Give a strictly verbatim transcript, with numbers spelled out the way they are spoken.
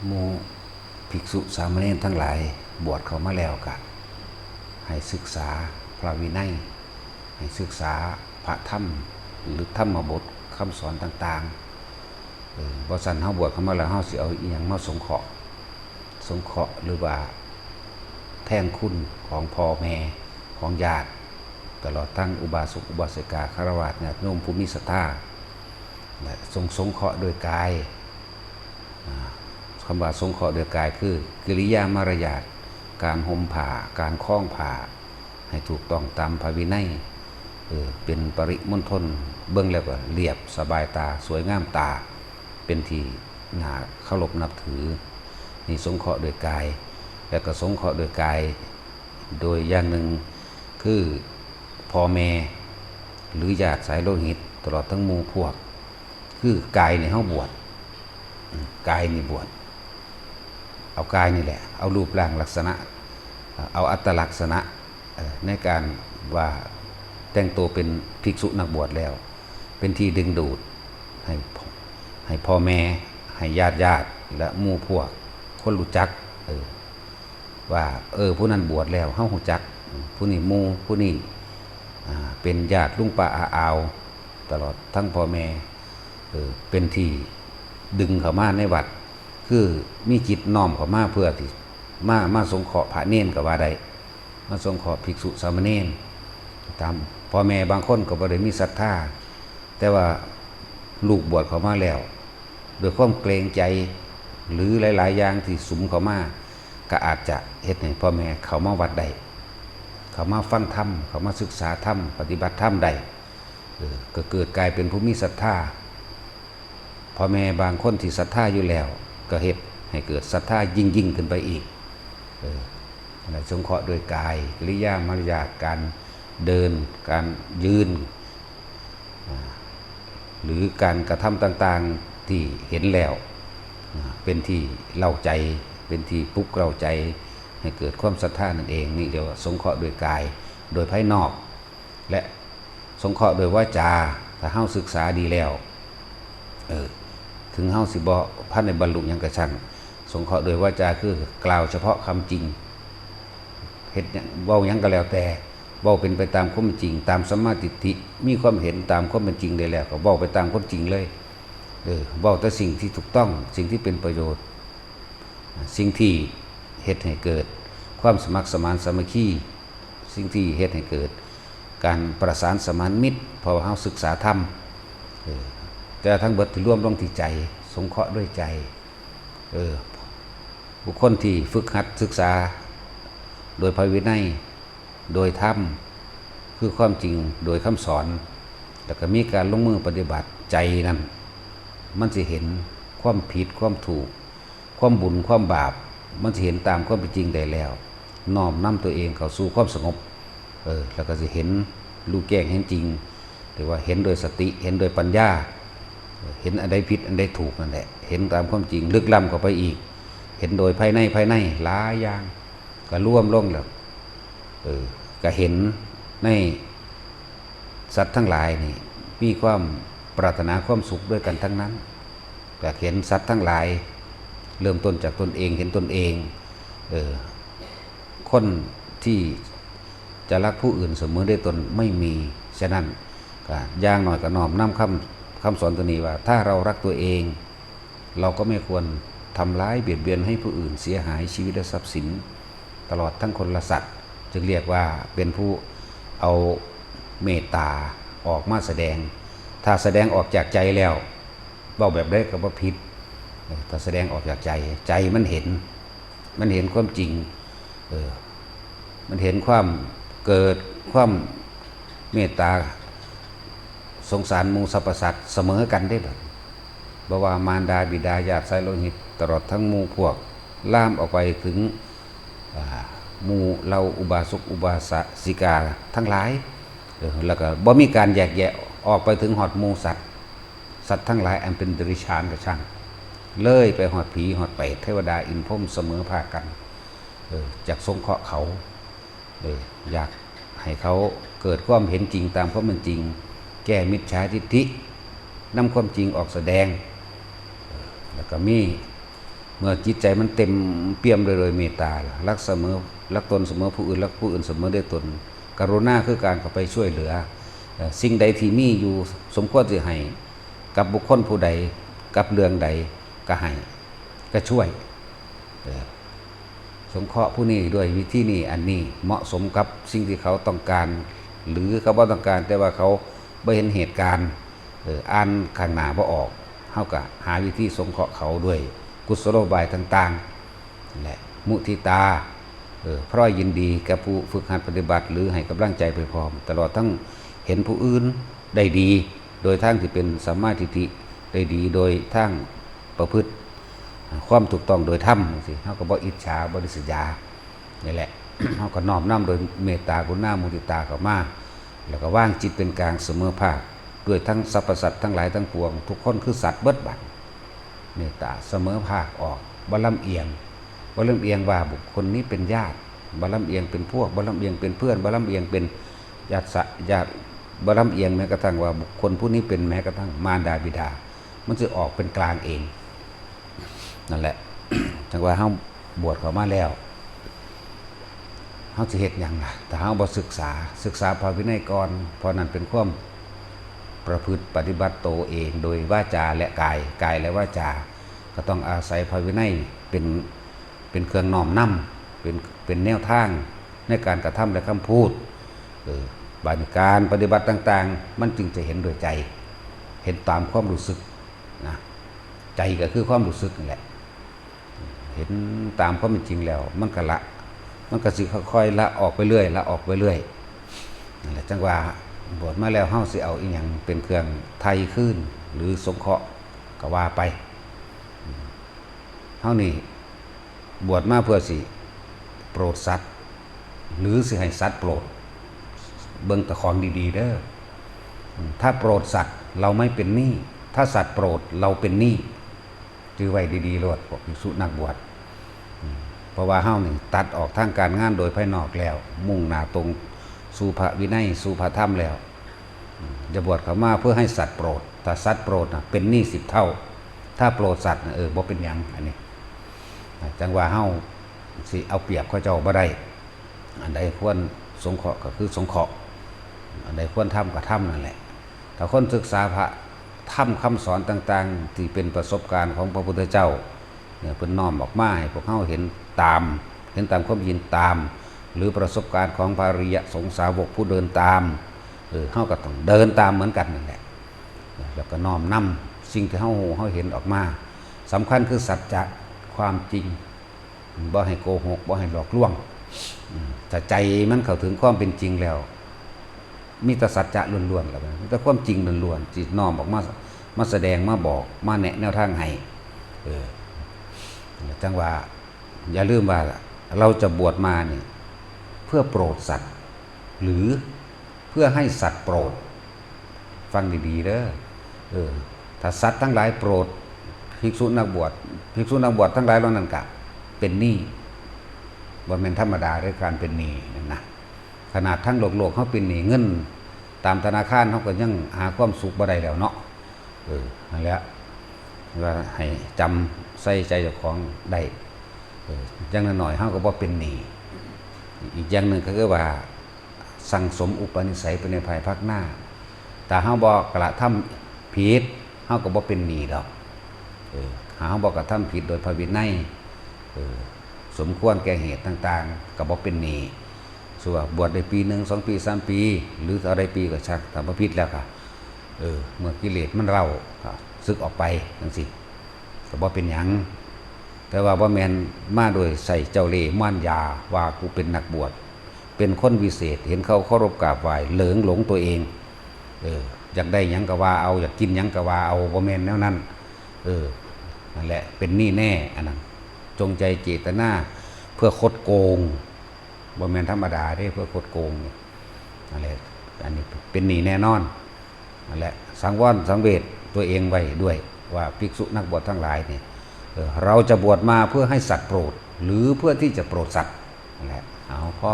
หมู่ภิกษุสามเณรทั้งหลาย บวชเข้ามาแล้วก็ให้ศึกษาพระวินัย ให้ศึกษาพระธรรม หรือธรรมบทคำสอนต่างๆ เออ บ่ซั้นเฮาบวชเข้ามาแล้ว เฮาสิเอาอิหยังมาสงเคราะห์ สงเคราะห์หรือว่าแทนคุณของพ่อแม่ ของญาติ ตลอดทั้งอุบาสกอุบาสิกา ฆราวาสญาติโยมผู้มีศรัทธา และทรงสงเคราะห์โดยกาย อ่า คำว่าสงเคราะห์โดยกายคือกิริยามารยาท การห่มผ้า การคล้องผ้า ให้ถูกต้องตามพระวินัย เออ เป็นปริมณฑล เบิ่งแล้วก็เรียบสบายตา สวยงามตา เป็นที่น่าเคารพนับถือ นี่สงเคราะห์โดยกาย แล้วก็สงเคราะห์โดยกาย โดยอย่างหนึ่งคือพ่อแม่ หรือญาติสายโลหิต ตลอดทั้งหมู่พวก คือกายนี่เฮาบวช อืม กายนี่บวช เอากายนี่แหละ เอารูปร่างลักษณะ เอาอัตลักษณะ เอ่อ ในการว่าแต่งตัวเป็นภิกษุนักบวชแล้ว เป็นที่ดึงดูดให้ ให้พ่อแม่ ให้ญาติญาติ และหมู่พวก คนรู้จัก เออ ว่า เออ ผู้นั้นบวชแล้ว เฮารู้จัก ผู้นี้หมู่ ผู้นี้ อ่า เป็นญาติลุงป้าอาอาว ตลอดทั้งพ่อแม่ เออ เป็นที่ดึงเข้ามาในวัด คือมีจิตน้อมเข้ามาเพื่อที่มา มาสงเคราะห์พระเณรก็ว่าได้ มาสงเคราะห์ภิกษุสามเณร ตามพ่อแม่บางคนก็บ่ได้มีศรัทธา แต่ว่าลูกบวชเข้ามาแล้ว ด้วยความเกรงใจ หรือหลายๆอย่างที่สุมเข้ามา ก็อาจจะเฮ็ดให้พ่อแม่เข้ามาวัดได้ เข้ามาฟังธรรม เข้ามาศึกษาธรรม ปฏิบัติธรรมได้ เออ ก็เกิดกลายเป็นผู้มีศรัทธา พ่อแม่บางคนที่ศรัทธาอยู่แล้ว ก็เฮ็ดให้เกิดศรัทธายิ่งๆขึ้นไปอีก เออ นั่นแหละ สงเคราะห์ด้วยกาย กิริยามารยาท การเดิน การยืน อ่า หรือการกระทำต่างๆที่เห็นแล้ว อ่า เป็นที่เร้าใจ เป็นที่ปลุกเร้าใจ ให้เกิดความศรัทธานั่นเอง นี่เรียกว่าสงเคราะห์ด้วยกาย โดยภายนอก และสงเคราะห์ด้วยวาจา ถ้าเฮาศึกษาดีแล้ว เออ ถึงเฮาสิบ่ทันได้บรรลุหยังก็ช่าง สงเคราะห์ด้วยวาจาคือกล่าวเฉพาะคำจริง เฮ็ดหยัง เว้าหยังก็แล้วแต่ เว้าเป็นไปตามความเป็นจริง ตามสัมมาทิฏฐิ มีความเห็นตามความเป็นจริงได้แล้ว ก็เว้าไปตามความจริงเลย เออ เว้าแต่สิ่งที่ถูกต้อง สิ่งที่เป็นประโยชน์ สิ่งที่เฮ็ดให้เกิดความสมัครสมานสามัคคี สิ่งที่เฮ็ดให้เกิดการประสานสมานมิตร เพราะว่าเฮาศึกษาธรรม เออ แต่ทั้งเบิดที่รวมลงที่ใจ สงเคราะห์ด้วยใจ เออ บุคคลที่ฝึกหัดศึกษาโดยพระวินัย โดยธรรม คือความจริง โดยคำสอน แล้วก็มีการลงมือปฏิบัติ ใจนั่น มันสิเห็นความผิด ความถูก ความบุญ ความบาป มันสิเห็นตามความเป็นจริงได้แล้ว น้อมนำตัวเองเข้าสู่ความสงบ เออ แล้วก็สิเห็น รู้แจ้งเห็นจริง หรือว่าเห็นโดยสติ เห็นโดยปัญญา เห็นอันใดผิด อันใดถูกนั่นแหละ เห็นตามความจริง ลึกล้ำเข้าไปอีก เห็นโดยภายใน ภายในหลายอย่าง ก็รวมลงแล้ว เออ ก็เห็นในสัตว์ทั้งหลายนี่ มีความปรารถนาความสุขด้วยกันทั้งนั้น ก็เห็นสัตว์ทั้งหลาย เริ่มต้นจากตนเอง เห็นตนเอง เออ คนที่จะรักผู้อื่นเสมอด้วยตนไม่มี ฉะนั้นก็อย่างน้อยก็น้อมนำคำ คำสอนตัวนี้ว่า ถ้าเรารักตัวเอง เราก็ไม่ควรทำร้ายเบียดเบียนให้ผู้อื่นเสียหายชีวิตและทรัพย์สิน ตลอดทั้งคนและสัตว์ จึงเรียกว่าเป็นผู้เอาเมตตาออกมาแสดง ถ้าแสดงออกจากใจแล้ว เว้าแบบใดก็บ่ผิด เออ ถ้าแสดงออกจากใจ ใจมันเห็น มันเห็นความจริง เออ มันเห็นความเกิดความเมตตาสงสารหมู่สรรพสัตว์เสมอกันเด้บัด บ่ว่ามารดาบิดาญาติสายโลหิต ตลอดทั้งหมู่พวก ลามออกไปถึง อ่า หมู่เหล่าอุบาสกอุบาสิกาทั้งหลาย เออ แล้วก็บ่มีการแยกแยะ ออกไปถึงฮอดหมู่สัตว์ สัตว์ทั้งหลายอันเป็นเดรัจฉานก็ช่าง เลยไปฮอดผีฮอดเปรตเทวดาอินทร์พรหมเสมอภาคกัน เออ จักสงเคราะห์เขา เออ อยากให้เขาเกิดความเห็นจริงตามความเป็นจริง แก้มิจฉาทิฏฐิ นำความจริงออกแสดง เออ แล้วก็มี เมื่อจิตใจมันเต็มเปี่ยมโดยโดยเมตตาล่ะ รักเสมอ รักตนเสมอผู้อื่น รักผู้อื่นเสมอด้วยตน กรุณาคือการเข้าไปช่วยเหลือ เอ่อ สิ่งใดที่มีอยู่สมควรสิให้กับบุคคลผู้ใด กับเรื่องใด ก็ให้ ก็ช่วย เอ่อ สงเคราะห์ผู้นี้ด้วยวิธีนี้ อันนี้เหมาะสมกับสิ่งที่เขาต้องการ หรือเขาบ่ต้องการ แต่ว่าเขาบ่เห็นเหตุการณ์ เออ อ่านข้างหน้าบ่ออก เฮาก็หาวิธีสงเคราะห์เขาด้วยกุศโลบายต่างๆ และมุทิตา เออ พร้อยยินดีกับผู้ฝึกหัดปฏิบัติ หรือให้กำลังใจไปพร้อม ตลอดทั้งเห็นผู้อื่นได้ดี โดยทางที่เป็นสัมมาทิฏฐิ ได้ดีโดยทางประพฤติความถูกต้องโดยธรรมจังซี้ เฮาก็บ่อิจฉา บ่ริษยา นี่แหละ เฮาก็น้อมนำโดยเมตตากรุณามุทิตาเข้ามา แล้วก็วางจิตเป็นกลางเสมอภาค ด้วยทั้งสรรพสัตว์ทั้งหลายทั้งปวง ทุกคนคือสัตว์เบิดบัด เมตตาเสมอภาคออก บ่ลำเอียง บ่ลำเอียงว่าบุคคลนี้เป็นญาติ บ่ลำเอียงเป็นพวก บ่ลำเอียงเป็นเพื่อน บ่ลำเอียงเป็นญาติสะ ญาติ บ่ลำเอียงแม้กระทั่งว่าบุคคลผู้นี้เป็นแม้กระทั่งมารดาบิดา มันสิออกเป็นกลางเอง นั่นแหละ จั่งว่าเฮาบวชเข้ามาแล้ว เฮาสิเฮ็ดหยังล่ะ ถ้าเฮาบ่ศึกษา ศึกษาพระวินัยก่อน เพราะนั่นเป็นความประพฤติปฏิบัติโตเองโดยวาจาและกาย กายและวาจา ก็ต้องอาศัยพระวินัยเป็น เป็นเครื่องน้อมนำ เป็น เป็นแนวทางในการกระทำและคำพูด เออ บาดนี้การปฏิบัติต่างๆ มันจึงจะเห็นด้วยใจ เห็นตามความรู้สึกนะ ใจก็คือความรู้สึกนั่นแหละ เห็นตามความเป็นจริงแล้ว มันก็ละ มันก็สิค่อยๆ ละออกไปเรื่อย ละออกไปเรื่อย นั่นแหละ จั่งว่าบวชมาแล้ว เฮาสิเอาอีหยังเป็นเครื่องไถ่คืน หรือสงเคราะห์ก็ว่าไป เฮานี่บวชมาเพื่อสิโปรดสัตว์ หรือสิให้สัตว์โปรด เบิ่งตะของดีๆ เด้อ ถ้าโปรดสัตว์ เราไม่เป็นหนี้ ถ้าสัตว์โปรด เราเป็นหนี้ จื่อไว้ดีๆ โลด พวกภิกษุนักบวช อืม เพราะว่าเฮานี่ตัดออกทางการงานโดยภายนอกแล้ว มุ่งหน้าตรงสู่พระวินัย สู่พระธรรมแล้ว อืม จะบวชเข้ามาเพื่อให้สัตว์โปรด ถ้าสัตว์โปรดน่ะ เป็นหนี้สิบเท่า ถ้าโปรดสัตว์น่ะ เออ บ่เป็นหยัง อันนี้ จั่งว่าเฮาสิเอาเปรียบเขาเจ้าบ่ได้ อันใดควรสงเคราะห์ก็คือสงเคราะห์ อันใดควรทำก็ทำนั่นแหละ ถ้าคนศึกษาพระธรรมคำสอนต่างๆ ที่เป็นประสบการณ์ของพระพุทธเจ้า เนี่ย เพิ่นน้อมออกมาให้พวกเฮาเห็นตาม เห็นตามความจริงตาม หรือประสบการณ์ของพระอริยสงสาวกผู้เดินตาม เออ เฮาก็ต้องเดินตามเหมือนกันนั่นแหละ แล้วก็น้อมนำสิ่งที่เฮาฮู้เฮาเห็นออกมา สำคัญคือสัจจะ ความจริง บ่ให้โกหก บ่ให้หลอกลวง อืม ถ้าใจมันเข้าถึงความเป็นจริงแล้ว มีแต่สัจจะล้วนๆ แล้วนะ มีแต่ความจริงล้วนๆ ที่น้อมออกมา มาแสดง มาบอก มาแนะแนวทางให้ เออ จั่งว่า อย่าลืมว่าเราจะบวชมานี่ เพื่อโปรดสัตว์ หรือเพื่อให้สัตว์โปรด ฟังดีๆ เด้อ เออ ถ้าสัตว์ทั้งหลายโปรด ภิกษุนักบวช ภิกษุนักบวชทั้งหลายเหล่านั้นก็เป็นหนี้ บ่แม่นธรรมดาเด้อ การเป็นหนี้นั่นนะ ขนาดทั้งโลกๆ เฮาเป็นหนี้เงินตามธนาคาร เฮาก็ยังหาความสุขบ่ได้แล้วเนาะ เออ นั่นแหละ ว่าให้จำใส่ใจเจ้าของได้ เออ อย่างน้อยๆ เฮาก็บ่เป็นหนี้ อีกอย่างหนึ่งก็คือว่า สั่งสมอุปนิสัยไปในภายภาคหน้า ถ้าเฮาบ่กระทำผิด เฮาก็บ่เป็นหนี้ดอก เออ ถ้าเฮาบ่กระทำผิดโดยพระวินัย เออ สมควรแก่เหตุต่างๆ ก็บ่เป็นหนี้ สมมุติว่าบวชได้ปีหนึ่ง สองปี สามปี หรือเท่าใดปีก็ช่าง ถ้าบ่ผิดแล้วก็ เออ เมื่อกิเลสมันเร้าก็สึกออกไปจั่งซี้ ก็บ่เป็นหยัง แต่ว่าบ่แม่นมาโดยใส่เจ้าเล่ห์มารยา ว่ากูเป็นนักบวช เป็นคนวิเศษ เห็นเขาเคารพกราบไหว้ เหลิงหลงตัวเอง เออ อยากได้หยังก็ว่าเอา อยากกินหยังก็ว่าเอา บ่แม่นแนวนั้น เออ นั่นแหละ เป็นหนี้แน่ อันนั้น จงใจเจตนาเพื่อคดโกง บ่แม่นธรรมดาเด้ เพื่อคดโกงนี่ นั่นแหละ อันนี้เป็นหนี้แน่นอน นั่นแหละ สังวรสังเวชตัวเองไว้ด้วย ว่าภิกษุนักบวชทั้งหลายนี่ เออ เราจะบวชมาเพื่อให้สัตว์โปรด หรือเพื่อที่จะโปรดสัตว์ นั่นแหละ เอา พอ